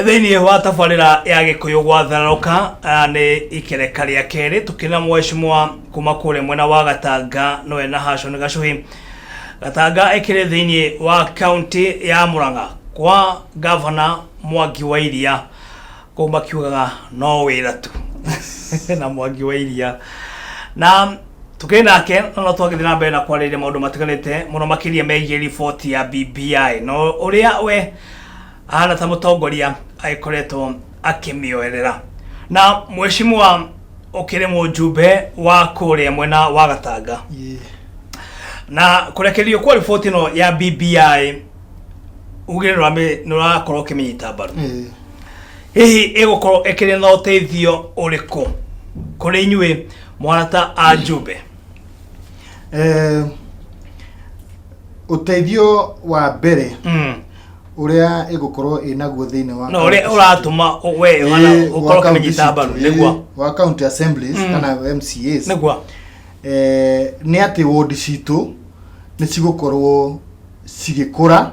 Thĩinĩ wa tabarĩra ya Gĩkũyũ gwatharũka, nĩ ikereka rĩa kerĩ tũkĩrĩ na mheshimiwa kuma kũrĩa mwena wa Gatanga, nowe na Hashon Gacuhi. Gatanga ĩkĩrĩ thĩinĩ wa kaunti ya Murang'a kwa gavana Mwangi wa Iria, kũu makiugaga no wĩra tu na Mwangi wa Iria, na tukĩrĩ nake no no twagĩthiĩ na mbere na kwarĩrĩria maũndũ matiganĩte mũno makĩria megiĩ riboti ya BBI no ũrĩa we ahana ta mũtongoria agĩkoretwo akĩmĩoerera. Na mheshimiwa, ũkĩrĩ mũjumbe wa kũrĩa mwena wa Gatanga, na kũrekererio kwa riboti ĩno ya BBI ugire nĩ ũrakorwo ũkĩmĩnyita mbaru. Hihi ĩgũkorwo ĩkĩrĩ na ũteithio ũrĩkũ kũrĩ inyuĩ mwana ta ajumbe? Ũteithio wa mbere ũrĩa ĩgũkorwo ĩnaguo thĩinĩ wa no ũrĩa county ũratũma we ũkorwo wa county ũkĩmĩnyita mbaru? citũ, wa county assemblies kana MCAs, nĩ atĩ wodi citũ nĩ cigũkorwo cigĩkũra.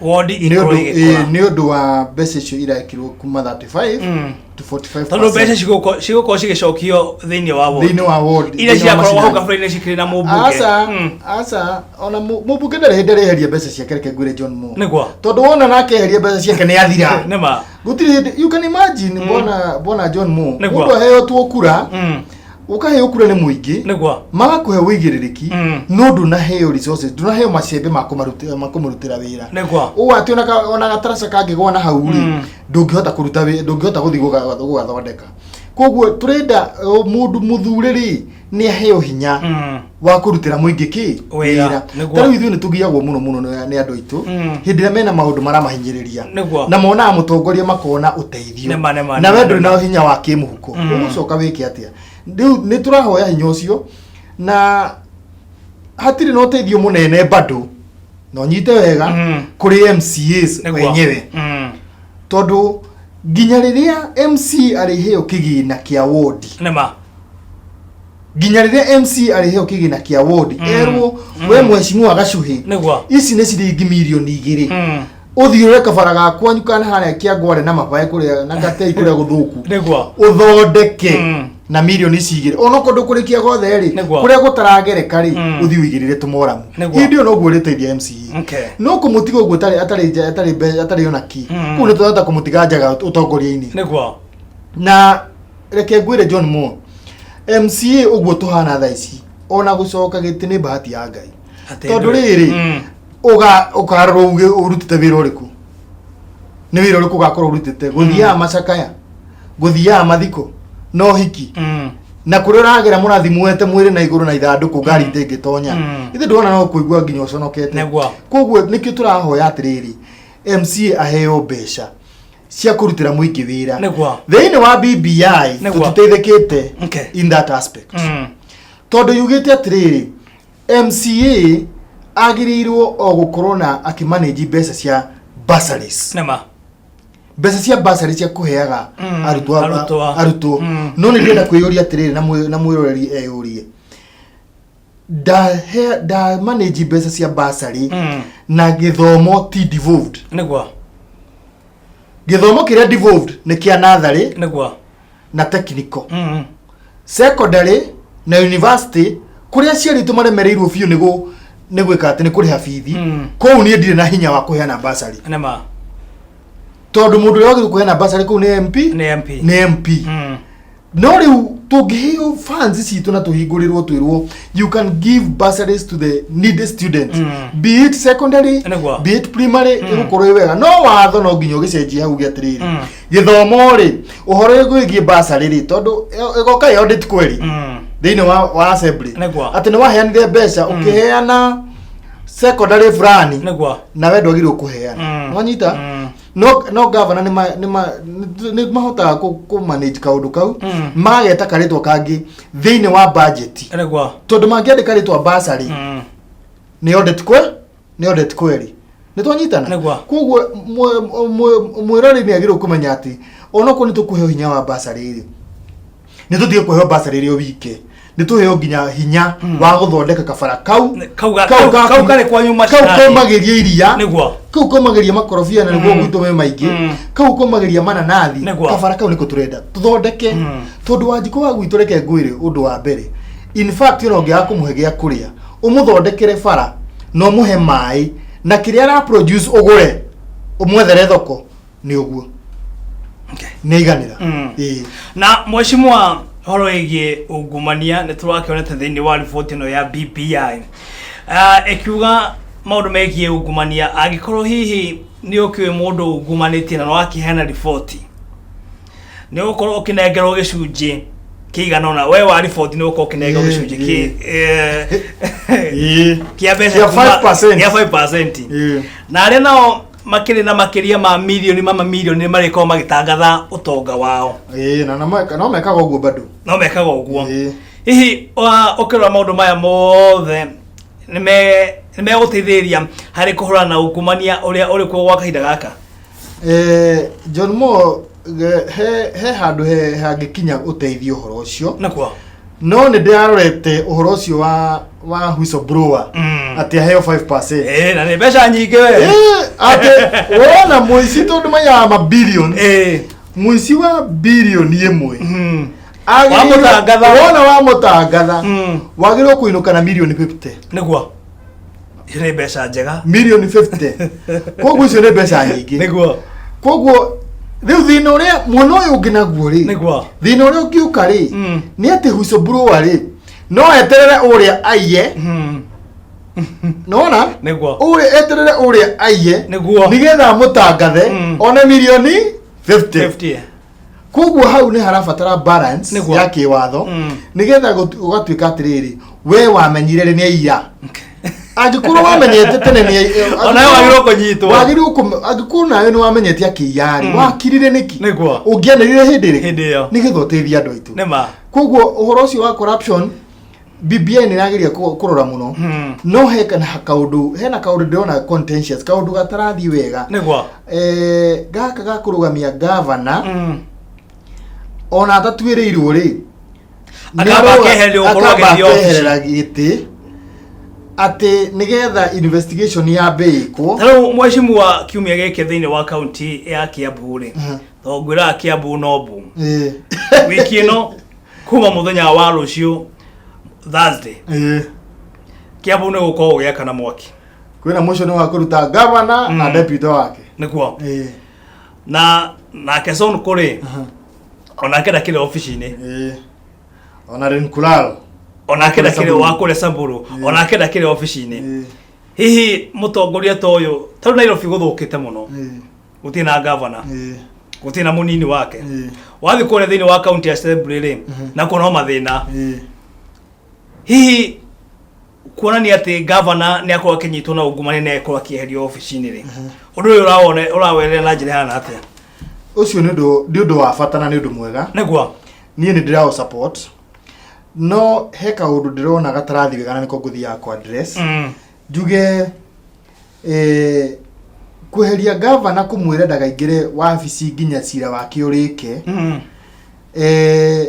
Wondi nĩ ikorwo ũndũ igĩkũra. Nĩ ũndũ wa mbeca icio irekĩrwo kuma 35 to 45. Tondũ mbeca cigũkorwo cigĩcokio thĩinĩ wa ward. Thĩinĩ wa ward. Iria Thĩinĩ wa ciakorwo hau macinani. kabere-inĩ cikĩrĩ na mũmbunge. Aca. Aca, ona mũmbunge ndarĩ hĩndĩ arĩeheria mbeca ciake, reke ngwĩre John Mo. Tondũ wona nake eheria mbeca ciake nĩ athira. Nĩma. Gũtirĩ hĩndĩ, you can imagine, bwana John Mo, mũndũ aheo tuo kura, ũkaheo kura nĩ mũingĩ, magakũhe ũigĩrĩrĩki, no ndũnaheo resources, ndũnaheo macembe ma kũmũrutĩra wĩra. Ũũ atĩ ona gataraca kangĩgwa na hau rĩ, ndũngĩhota kũruta wĩra, ndũngĩhota gũthiĩ gũgathondeka. Koguo tũrenda mũndũ mũthure rĩ, nĩ aheo hinya wa kũrutĩra mũingĩ kĩ? Wĩra, nĩguo. Ta rĩu ithuĩ nĩ tũgiagwo mũno mũno nĩ andũ aitũ hĩndĩ ĩrĩa mena maũndũ maramahinyĩrĩria na monaga mũtongoria makona ũteithio, Nĩma, nĩma, na we nĩma, ndũrĩ nĩma. na hinya wa kĩmũhuko, ũgũcoka wĩke atĩa? Rĩu nĩ tũrahoya hinya ũcio, na hatirĩ na ũteithio mũnene bado, na ũnyite wega, kũrĩ MCAs wenyewe, tondũ nginya rĩrĩa MC arĩheo kĩgĩna kĩa wodi, nginya rĩrĩa MC arĩheo kĩgĩna kĩa wodi, erwo we mheshimiwa Gacuhi, ici nĩ ciringi mirioni 2, ũthiũre kabara ga kwanyu kana harĩa kĩangware na mabae kũrĩa na gatei kũrĩa gũthũku, ũthondeke na mirioni ici 2, onokorwo ndũkũrĩkia gothe rĩ, kũrĩa gũtaragereka rĩ, ũthiĩ ũigĩrĩre tũmoramu. Hĩndĩ ĩyo noguo ũrĩteithia MCA. No kũmũtiga ũguo atarĩ atarĩ nja- atarĩ atarĩ ona ki, kũu nĩ tũrahota kũmũtiga njaga ũtongoria-inĩ. Na reke ngwĩre John Mo, MCA ũguo tũhana thaa ici, ona gũcoka gĩtĩ nĩ bahati ya Ngai. Atĩ tondũ rĩrĩ, ũkarorwo uge ũrutĩte wĩra ũrĩkũ, nĩ wĩra ũrĩkũ ũgakorwo ũrutĩte, gũthiaga macakaya, gũthiaga mathiko no hiki, na kũrĩa ũragera mũrathimuete mwĩrĩ na igũrũ na ithandũkũ ngari itingĩtonya. Ithe ndona no kũigua nginya ũconokete. Koguo nĩkĩo tũrahoya atĩrĩrĩ, MCA aheo mbeca cia kũrutĩra mũingĩ wĩra. Thĩinĩ wa BBI tũtiteithĩkĩte in that aspect, tondũ yugĩte atĩrĩrĩ, MCA agĩrĩirwo o gũkorwo na akĩmanage mbeca cia bursaries, mbeca cia bursary cia kũheaga arutwo. Arutwo. Arutwo. No nĩ ndĩrenda kwĩyũria atĩrĩrĩ, na mwĩroreri eyũrie, ndahe nda manage mbeca cia bursary na gĩthomo ti devolved? Gĩthomo kĩrĩa devolved nĩ kĩa natharĩ na technical, secondary na university, kũrĩa aciari aitũ maremereirwo biũ nĩ gwĩka atĩ nĩ kũrĩha bithi. Kũu niĩ ndirĩ na hinya wa kũheana bursary, tondũ mũndũ ũrĩa wagĩrĩirwo kũheana bursary kũu nĩ MP. Nĩ MP. Nĩ MP. No rĩu tũngĩheo funds citũ na tũhingũrĩrwo twĩrwo you can give bursaries to the needy students, be it secondary, be it primary, ĩgũkorwo ĩ wega. No watho no nginya ũgĩcenjie hau uge atĩrĩrĩ, gĩthomo rĩ, ũhoro wĩgiĩ bursary rĩ, tondũ ĩgoka ĩ audit query thĩinĩ wa assembly atĩ nĩ waheanire mbeca ũkĩheana secondary fulani, na we ndwagĩrĩirwo kũheana. Nwanyita? No gavana nĩ mahotaga kũ manage kaũndũ kau, mageta karĩtwa kangĩ thĩinĩ wa budget, tondũ mangĩandĩka rĩtwa bursary, nĩ audit query. Nĩ twanyitana? Koguo mwĩroreri nĩ agĩrĩirwo kũmenya atĩ onokorwo nĩ tũkũheo hinya wa bursary rĩ, nĩ tũtige kũheo bursary ĩrĩ o wike. Nĩ tũheo nginya hinya wa gũthondeka kabara kau. Kau karĩ kwanyu kau macinani. Kaumagĩria iria. Kau kaumagĩria makorobia na nĩguo gwitũ me maingĩ. Kau kaumagĩria mananathi. Kabara kau nĩko tũrenda tũthondeke, tondũ Wanjikũ wa gwitũ, reke ngwĩre ũndũ wa mbere, in fact ona ũngĩaga kũmũhe gĩa kũrĩa, ũmũthondekere bara na ũmũhe maĩ na kĩrĩa ara produce ũgũre ũmwethere thoko, nĩ ũguo nĩ aiganĩra. Ĩĩ. Na mheshimiwa, horo wĩgiĩ ungumania nĩ tũrakĩonete thĩinĩ wa riboti ĩno ya BBI, ĩkiuga maũndũ megiĩ ungumania, angĩkorwo hihi nĩ ũkĩũĩ mũndũ ungumanĩtie na nĩwakĩheana riboti, nĩ ũgũkorwo ũkĩnengerwo gĩcunjĩ kĩigana ũna. We wa riboti nĩ ũgũkorwo ũkĩnengerwo gĩcunjĩ kĩ kĩa mbeca Kĩa 5%. Kĩa 5%. Na arĩa nao makĩrĩ na makĩria ma mirioni ma mamirioni nĩ marĩkorwo magĩtangatha ũtonga wao. Ĩĩ, na no mekaga ũguo bado. No mekaga ũguo. Hihi ũkĩrora maũndũ maya mothe nĩ megũteithĩrĩria harĩ kũhũrana na ungumania ũrĩa ũrĩ kuo gwa kahinda gaka? John Mo, he handũ he hangĩkinya ũteithio ũhoro ũcio. Nakuo. No nĩ ndĩrarorete ũhoro ũcio wa whistleblower atĩ aheo 5%. Ĩĩ, na nĩ mbeca nyingĩ we. Atĩ wona mũici, tondũ maiyaga ma billions, mũici wa birioni 1 Wamũtangatha. Wona wamũtangatha, wagĩrĩirwo kũinũka na mirioni 50. Nĩguo, icio nĩ mbeca njega. Mirioni 50, koguo icio nĩ mbeca nyingĩ. Koguo rĩu thĩna ũrĩa mwena ũyũ ũngĩ naguo rĩ, thĩna ũrĩa ũngĩũka rĩ, nĩ atĩ whistleblower rĩ, no eterere ũrĩa aiye. Nona ũrĩa eterere ũrĩa aiye nĩgetha amũtangathe one mirioni 50. 50. Koguo hau nĩ harabatara balance ya kĩwatho, nĩgetha gũgatuĩka atĩrĩrĩ, we wamenyire rĩ nĩ aiya, angĩkorwo wamenyete tene nĩ Onawe wagĩrĩirwo kũnyitwo. Wagĩrĩirwo angĩkorwo nawe nĩ wamenyete akĩiya rĩ, wakirire nĩkĩ? Ũngĩanĩrire hĩndĩ ĩrĩkũ? Hĩndĩ ĩyo. Nĩgetha ũteithie andũ aitũ. Nĩ ma. Koguo ũhoro ũcio wa corruption, BBI nĩ ĩrageria kũrora mũno, no he kana kaũndũ, hena kaũndũ ndĩrona contentious, kaũndũ gatarathiĩ wega. Gaka ga kũrũgamia gavana ona atatuĩrĩirwo rĩ, Akamba akehererio gũkorwo akamba agĩthiĩ obici. akeherera gĩtĩ atĩ nĩgetha investigation yambe ĩkwo. Ta rĩu mheshimiwa, kiumia gĩkĩ thĩinĩ wa kaunti ya Kiambu rĩ, tondũ ngwĩraga Kiambu no mbu, wiki ĩno kuma mũthenya wa rũciũ Thursday, Kiambu nĩ gũkorwo gũgĩakana mwaki. Kwĩna motion wa kũruta gavana na deputy wake. Nĩguo. Na nake Sonko rĩ, onake ndakĩrĩ obici-inĩ. Ona Lenkulal. Onake Kũrĩa ndakĩrĩ Samburu. wa kũrĩa Samburu, onake ndakĩrĩ obici-inĩ. Hihi mũtongoria ta ũyũ, tondũ Nairobi gũthũkĩte mũno, gũtirĩ na gavana, gũtirĩ na mũnini wake, wathiĩ kũrĩa thĩinĩ wa kaunti ya Assembly rĩ, nakuo no mathĩna. Hihi kuonania atĩ gavana nĩ akorwo akĩnyitwo na ungumania nĩ akorwo akĩeherio obici-inĩ rĩ, ũndũ ũyũ ũrawona ũrawerera na njĩra ĩhana atĩa? Ũcio nĩ ũndũ wa bata na nĩ ũndũ mwega. Niĩ nĩ ndĩraũ support, no he kaũndũ ndĩrona gatarathiĩ wega na nĩko ngũthiaga ku address. Njuge kweheria gavana, kũmwĩra ndakaingĩre wabici nginya cira wake ũrĩke,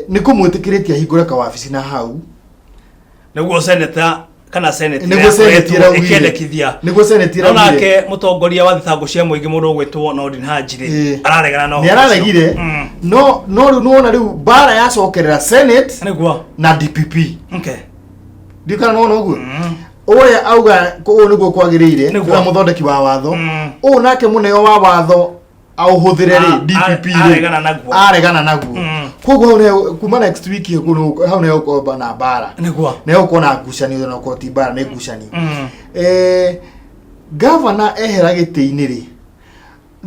nĩ kũmwĩtĩkĩrĩtie ahingũre kawabici na hau. Nĩguo seneta kana senate Nĩguo senate ĩrakoretwo ĩraugire. ĩkĩendekithia. Nĩguo senate No ĩraugire. nake mũtongoria wa thitango cia mũingĩ, mũndũ ũgwĩtwo Nordin Haji rĩ, araregana na nĩ ũhoro ũcio. araregire. No rĩu nĩwona rĩu mbara yacokerera senate na DPP. Ndiũ kana nĩwona ũguo ũrĩa auga ũũ nĩguo kwagĩrĩire, ũrĩa mũthondeki wa watho ũũ nake mũneo wa watho aũhũthĩre rĩ, DPP rĩ aregana naguo. Aregana naguo. Koguo hau nĩho kuma next week hau nĩho gũkorwo na mbara, nĩho gũkorwo na ngucanio, na gũkorwo ti mbara, nĩ ngucanio. Gavana ehera gĩtĩ-inĩ rĩ,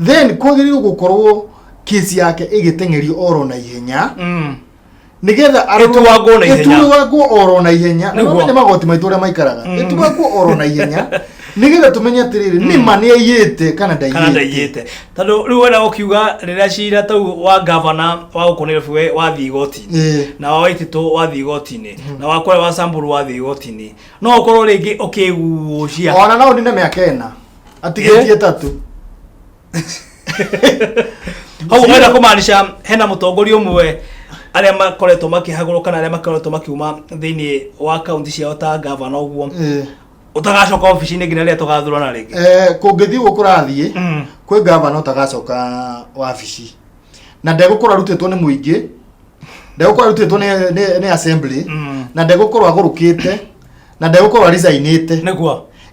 then kwagĩrĩirwo gũkorwo kesi yake ĩgĩteng'erio oro na ihenya, nĩgetha Ĩtuangwo na ihenya. Ĩtuangwo oro na ihenya. Na ũmenye magoti maitũ ũrĩa maikaraga. Ĩtuangwo oro na ihenya nĩgetha tũmenye atĩrĩrĩ, nĩma nĩ aiyĩte kana kana ndaiyĩte. Ndaiyĩte, tondũ rĩu wenda ũkiuga rĩrĩa cira tau wa gavana wa gũkũ Nairobi wathiĩ igoti-inĩ, na wa Waititũ wathiĩ igoti-inĩ, na wa kũrĩa wa Samburu wathiĩ igoti-inĩ, no ũkorwo rĩngĩ ũkĩgucia. Ona no nine mĩaka 4 atigĩtie 3. Hau wenda kũmaanisha hena mũtongoria ũmwe. Arĩa makoretwo makĩhagũrwo kana arĩa makoretwo makiuma thĩinĩ wa kaunti ciao ta gavana ũguo, ũtagacoka obici-inĩ nginya rĩrĩa tũgathurana rĩngĩ? Kũngĩthiĩ ũguo kũrathiĩ, kwĩ gavana ũtagacoka wabici na ndegũkorwo arutĩtwo nĩ mũingĩ, ndegũkorwo arutĩtwo nĩ assembly, na ndegũkorwo agũrũkĩte, na ndegũkorwo aresignĩte.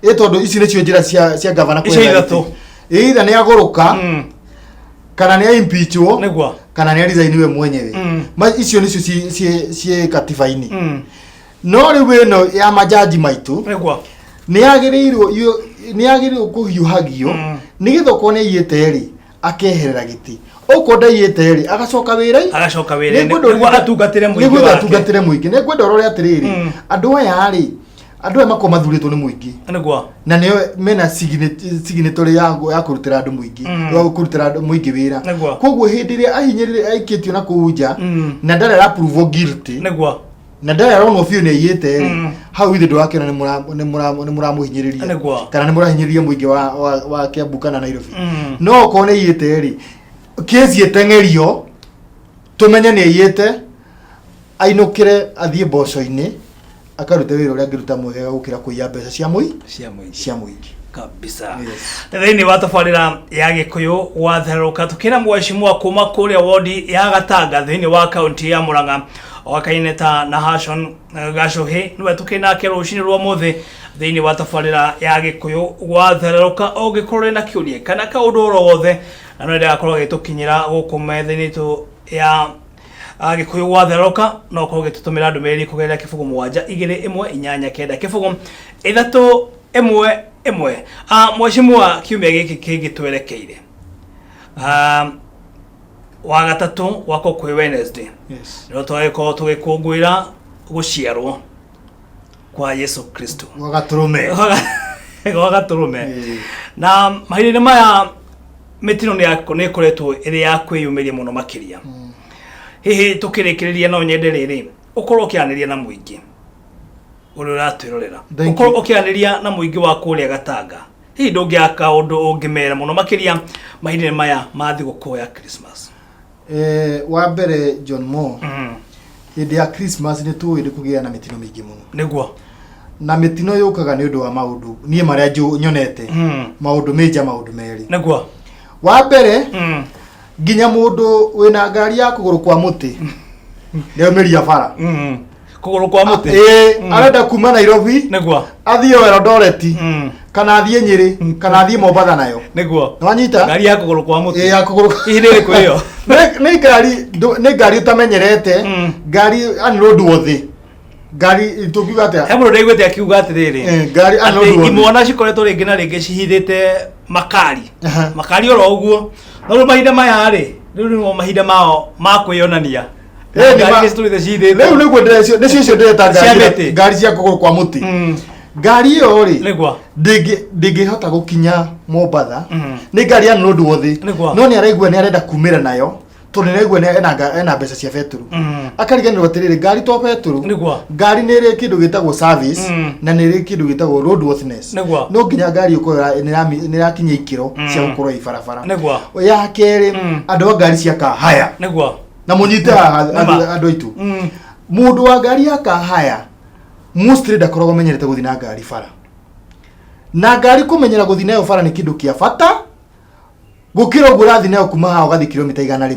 Ĩ tondũ ici nĩcio njĩra cia gavana Icio kweherera ithatũ. gĩtĩ. Either nĩ agũrũka, kana nĩ aimpeachwo, kana nĩ aresign we mwenyewe. Icio nĩcio ciĩ katiba-inĩ. No rĩu ĩno ya majaji maitũ nĩ yagĩrĩirwo kũhiũhagio, nĩgetha okorwo nĩ aiyĩte rĩ, akeherera gĩtĩ, okorwo ndaiyĩte rĩ, agacoka wĩra Agacoka wĩra-inĩ Nĩngwenda nĩguo atungatĩre mũingĩ nĩguo wake. Atungatĩre mũingĩ. Nĩngwenda ũrore atĩrĩrĩ, andũ aya rĩ, andũ aya makorwo mathurĩtwo nĩ mũingĩ, na nĩo mena signatory ya kũrutĩra andũ mũingĩ, ya kũrutĩra andũ mũingĩ wĩra. Koguo hĩndĩ ĩrĩa ahinyĩrĩrĩ aikĩtio na kũu nja, na ndarĩ arapruvwo guilty, na ndarĩ aronwo biũ nĩ aiyĩte rĩ, hau ithe ndũrakĩona nĩ mũramũhinyĩrĩria kana nĩ mũrahinyĩrĩria mũingĩ wa Kiambu kana Nairobi. No okorwo nĩ aiyĩte rĩ, kesi ĩteng'erio tũmenye nĩ aiyĩte, ainũkĩre, athiĩ mboco-inĩ, akarute wĩra ũrĩa angĩruta mwega gũkĩra kũiya mbeca cia mũi Cia mũingĩ. Cia mũingĩ. Kabisa. Yes. Thĩinĩ wa tabarĩra ya Gĩkũyũ gwatherũka, tũkĩra mheshimiwa kuma kũrĩa wodi ya Gatanga thĩinĩ wa kaunti ya Murang'a, oĩkaine ta Nahashon Gacuhi, nĩwe tũkĩ nake rũcinĩ rwa mũthĩ thĩinĩ wa tabarĩra ya Gĩkũyũ gwatherũka. Ũngĩkorwo na kĩũria kana kaũndũ oro wothe na no ndagakorwo agĩtũkinyĩra gũkũ metha-inĩ itũ ya Gĩkũyũ gwatherũka, no ũkorwo ũgĩtũtũmĩra ndũmĩrĩri kũgerera 0721890311. Mheshimiwa, kiumia gĩkĩ kĩngĩ twerekeire, wa gatatũ gwakwo kwĩ Wednesday, nĩho twagĩkorwo tũgĩkũngũĩra gũciarwo kwa Yesu Kristo. Gwa gatũrũme. Gwa gatũrũme. Na mahinda-inĩ maya mĩtino nĩ ĩkoretwo ĩrĩ ya kwĩyumĩria mũno makĩria. Hihi tũkĩrĩkĩrĩria, no nyende rĩrĩ ũkorwo ũkĩaranĩria na mũingĩ ũrĩa ũratwĩrorera, Thank ũkorwo you. ũkĩaranĩria na mũingĩ wa kũrĩa Gatanga, hihi ndũngĩaka ũndũ ũngĩmera mũno makĩria mahinda-inĩ maya ma thigũkũ ya Christmas? Wa mbere, John Moore, hĩndĩ ya Christmas nĩ tũĩ nĩ kũgĩa na mĩtino mĩingĩ mũno. Na mĩtino yũkaga nĩ ũndũ wa maũndũ niĩ marĩa nyonete, maũndũ major, maũndũ merĩ. Wa mbere, nginya mũndũ wĩna ngari ya kũgũrũ kwa mũtĩ nĩaumĩria bara. Kũgũrũ kwa mũtĩ? Ĩĩ, arenda kuma Nairobi athiĩ o Eldoret, kana athiĩ Nyĩrĩ, kana athiĩ Mombatha nayo. Nĩwanyita? Ngari ya kũgũrũ kwa mũtĩ. Ĩĩ, ya kũgũrũ. Hihi nĩ ĩrĩkũ ĩyo? Nĩ ngari ũtamenyerete, ngari yani roadworthy, ngari tũngiuga atĩa? He mũndũ ndaiguĩte akiuga atĩrĩrĩ, Ngari atĩ unroadworthy. Imwana cikoretwo rĩngĩ na rĩngĩ cihithĩte makari, makari oro ũguo, no rĩu mahinda maya rĩ, rĩu nĩmo mahinda mao ma kwĩyonania. Nĩ Ngari nĩ citũrĩte cihithĩte. Rĩu nĩguo nĩcio icio ndĩreta Cia ngari mĩtĩ. Ngari cia kũgũrũ kwa mũtĩ. Ngari ĩyo rĩ, ndĩngĩhota gũkinya Mombatha. Nĩ ngari ya roadworthy, no nĩ araigua nĩ arenda kumĩra nayo tondũ nĩ araigua nĩ ena mbeca cia betũrũ. Akariganĩrwo atĩrĩrĩ, ngari to betũrũ. Ngari nĩ ĩrĩ kĩndũ gĩtagwo service, na nĩ ĩrĩ kĩndũ gĩtagwo roadworthiness. No nginya ngari ĩkorwo nĩ ĩrakinyia ikĩro cia gũkorwo ĩ barabara. Ya kerĩ, andũ a ngari cia kahaya, na mũnyite haha, andũ aitũ, mũndũ wa ngari ya kahaya mostly ndakoragwo amenyerete gũthiĩ na ngari bara, na ngari kũmenyera gũthiĩ nayo bara nĩ kĩndũ kĩa bata gũkĩra ũguo ũrathiĩ nayo kuma haha ũgathiĩ kilomita 100.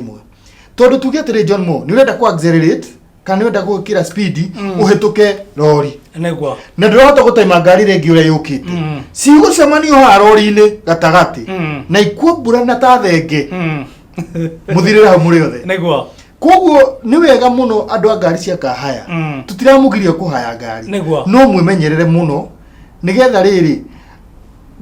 Tondũ tuge atĩrĩ, John Mo, nĩ ũrenda kũ accelerate kana nĩ ũrenda gwĩkĩra speed ũhĩtũke rori, na ndũrahota gũtaima ngari ĩrĩa ĩngĩ ũrĩa yũkĩte, cigũcemanio haha rori-inĩ gatagatĩ, na ikuo mbura na ta thenge, mũthirĩre hau mũrĩ othe. Koguo nĩ wega mũno andũ a ngari cia kahaya, tũtiramũgiria kũhaya ngari, no mwĩmenyerere mũno nĩgetha rĩrĩ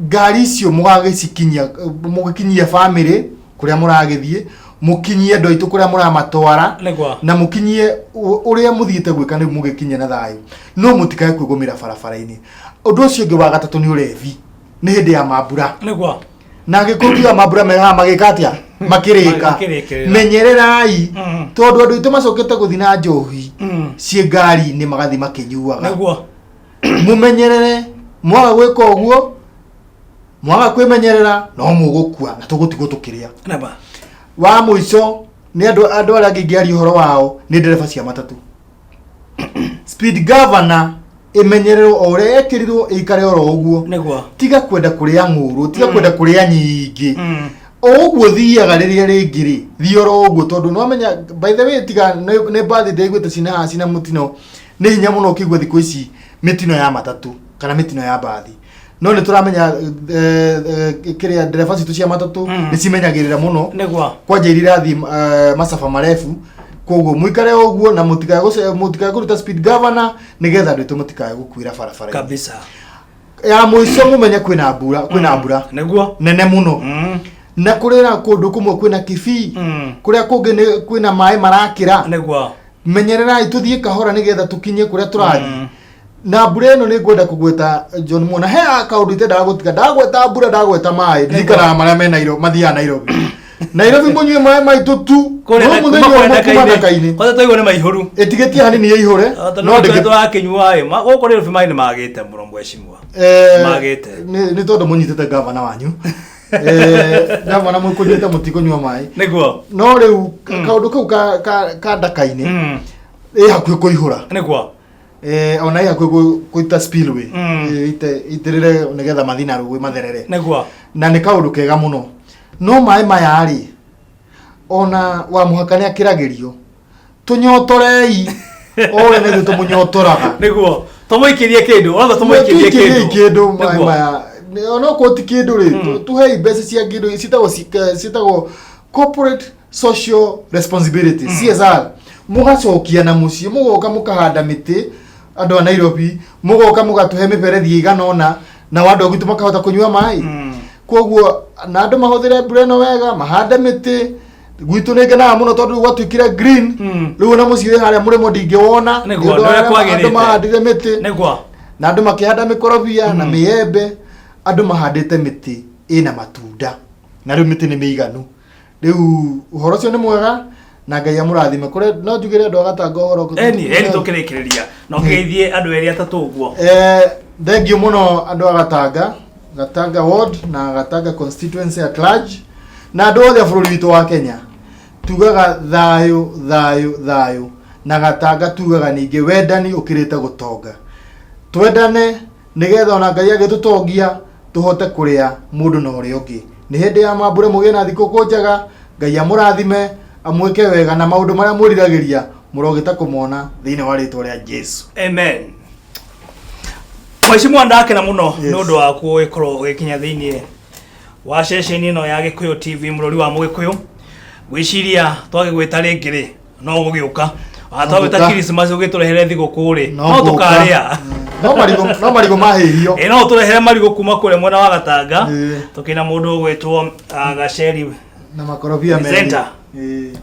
ngari icio mũgagĩcikinyia, mũgĩkinyie bamĩrĩ kũrĩa mũragĩthiĩ, mũkinyie andũ aitũ kũrĩa mũramatwara, na mũkinyie ũrĩa mũthiĩte gwĩka nĩ mũgĩkinye na thayũ, no mũtikae kwĩgũmĩra barabara-inĩ. Ũndũ ũcio ũngĩ wa gatatũ nĩ ũrevi. Nĩ hĩndĩ ya mambura, na angĩkorwo tuga mambura me haha magĩka atĩa, makĩrĩka, Makĩrĩkĩrĩra. Menyereraĩ, tondũ andũ aitũ macokete gũthiĩ na njohi ciĩ ngari-inĩ, magathiĩ makĩnyuaga. Mũmenyerere, mwaga gwĩka ũguo, mwaga kwĩmenyerera, no mũgũkua na tũgũtigwo tũkĩrĩa. Wa mũico. Nĩ andũ arĩa angĩ ingĩaria ũhoro wao nĩ ndereba cia matatũ. Speed governor ĩmenyererwo o ũrĩa yekĩrirwo, ĩikare oro ũguo. Tiga kwenda kũrĩa ng'ũrũ, tiga kwenda kũrĩa nyingĩ. O ũguo thiaga rĩrĩa rĩngĩ rĩ, thiĩ oro ũguo, tondũ nĩwamenya, by the way, tiga nĩ mbathi ndaiguĩte cina haha cina mũtino, nĩ hinya mũno ũkĩigua thikũ ici mĩtino ya matatũ kana mĩtino ya mbathi, no nĩ tũramenya kĩrĩa ndereba citũ cia matatũ nĩ cimenyagĩrĩra mũno kwanja iria irathiĩ masafa marefu. Koguo mũikare o ũguo na mũtikae kũruta speed governor, nĩgetha andũ aitũ mũtikae gũkuĩra barabara. Ya mũico, mũmenye kwĩna mbura, kwĩna mbura nene mũno na kũrĩ na kũndũ kũmwe kwĩna kĩbii, kũrĩa kũngĩ nĩ kwĩna maĩ marakĩra. Menyererai, tũthiĩ kahora nĩgetha tũkinye kũrĩa tũrathiĩ. Na mbura ĩno nĩ ngwenda kũgweta John Mona he kaũndũ itendaga gũtiga ndagweta mbura, ndagweta maĩ, ndirikanaga marĩa me Nairobi, mathiaga Nairobi. Nairobi mũnyue maĩ maitũ tu. Kũrĩa no mũthenya kuma ũmwe kũrĩa kuma ndaka-inĩ. ndaka-inĩ. Kwanza twaigua nĩ maihũru. Ĩtigĩtie hanini ĩihũre. No no ndĩngĩ tũrakĩnyua ĩ gũkũ Nairobi maĩ nĩ magĩte mũno, mheshimiwa. Magĩte. Nĩ tondũ mũnyitĩte gavana wanyu. Gavana mũkũnyita mũtikũnyua maĩ. No rĩu kaũndũ kau ka ndaka-inĩ ĩ hakuhĩ kũihũra. Ona ĩ hakuhĩ kũita spillway. Itĩrĩre nĩgetha mathiĩ na rũĩ matherere. Na nĩ kaũndũ kega mũno, no maĩ maya rĩ, ona wa mũhaka nĩ akĩragĩrio, tũnyotorei o ũrĩa na ithuĩ tũmũnyotoraga. Nĩguo tũmũikĩrie kĩndũ othe, tũmũikĩrie. Tũikĩriei kĩndũ. Kĩndũ maĩ maya onokorwo ti kĩndũ rĩ, tũhei mbeca cia kĩndũ ciĩtagwo corporate social responsibility, CSR, mũgacokia na mũciĩ, mũgoka mũkahanda mĩtĩ. Andũ a Nairobi, mũgoka mũgatũhe mĩberethi ĩigana ũna, nao andũ a gwitũ makahota kũnyua maĩ. Koguo na andũ mahũthĩre mbura ĩno wega, mahande mĩtĩ. Gwitũ nĩ ngenaga mũno tondũ rĩu gwatuĩkire green. Rĩu ona mũciĩ wĩ harĩa mũrĩmo ndingĩwona. Nĩguo, nĩ ũndũ nĩ ũrĩa wa kwagĩrĩte. andũ mahandire mĩtĩ na andũ makĩhanda mĩkorobia na mĩembe, andũ mahandĩte mĩtĩ ĩna matunda, na rĩu mĩtĩ nĩ mĩiganu. Rĩu ũhoro ũcio nĩ mwega na Ngai amũrathime. Kũrĩa no njugĩre andũ a Gatanga ũhoro. Eni tũkĩrĩkĩrĩria na ũkĩgeithie andũ erĩ atatũ ũguo. Thank you mũno andũ a Gatanga, Gatanga ward na Gatanga constituency at large, na andũ othe a bũrũri witũ wa Kenya. Tugaga thayũ, thayũ, thayũ. Na Gatanga tugaga ningĩ wendani ũkĩrĩte gũtonga. Twendane nĩgetha ona Ngai agĩtũtongia tũhote kũrĩa mũndũ na ũrĩa ũngĩ. Nĩ hĩndĩ ya mambura, mũgĩe na thikũkũ njega. Ngai amũrathime, amwĩke wega, na maũndũ marĩa mwĩriragĩria mũrogĩta kũmona thĩinĩ wa rĩtwa rĩa Jesu. Amen. Mheshimiwa, ndakena mũno nĩ ũndũ waku gũgĩkorwo ũgĩkinya thĩinĩ wa ceceni ĩno ya Gĩkũyũ TV, mũrori wa Mũgĩkũyũ. Ngwĩciria twagĩgwĩta rĩngĩ rĩ, no gũgĩũka. Twagwĩta Ngũka. Christmas ũgĩtũrehere thigũkũ rĩ, no ngũka. tũkarĩa. No marigũ mahĩhio. Ĩ no tũrehere marigũ kuma kũrĩa mwena wa Gatanga. Tũkĩna mũndũ ũgwĩtwo Gaceri na makorobia merĩ. Presenter.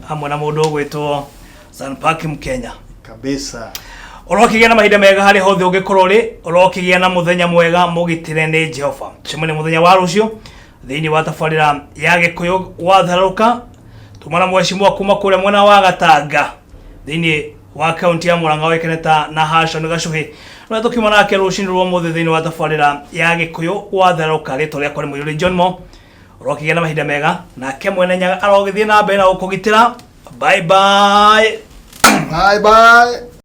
Hamwe na mũndũ ũgwĩtwo Sanpark Mkenya. Kabisa. Ũrokĩgĩa na mahinda mega harĩ hothe ũngĩkorwo rĩ, ũrokĩgĩa na mũthenya mwega mũgitĩre nĩ Jehova. Tũcemanie mũthenya wa rũciũ thĩinĩ wa tabarĩra ya Gĩkũyũ watharũka. Tuma na mheshimiwa kuma kũrĩa mwena wa Gatanga thĩinĩ wa kaunti ya Murang'a, wekene ta na Hashon Gacuhi no tũkiuma nake rũcinĩ rwa ũmũthĩ thĩinĩ wa tabarĩra ya Gĩkũyũ watharũka. Rĩtwa rĩakwa nĩ Mũirũrĩ John Mo. Ũrokĩgĩa na mahinda mega, nake mwene Nyaga arogĩthiĩ na mbere na gũkũgitĩra. Bye bye. Bye bye.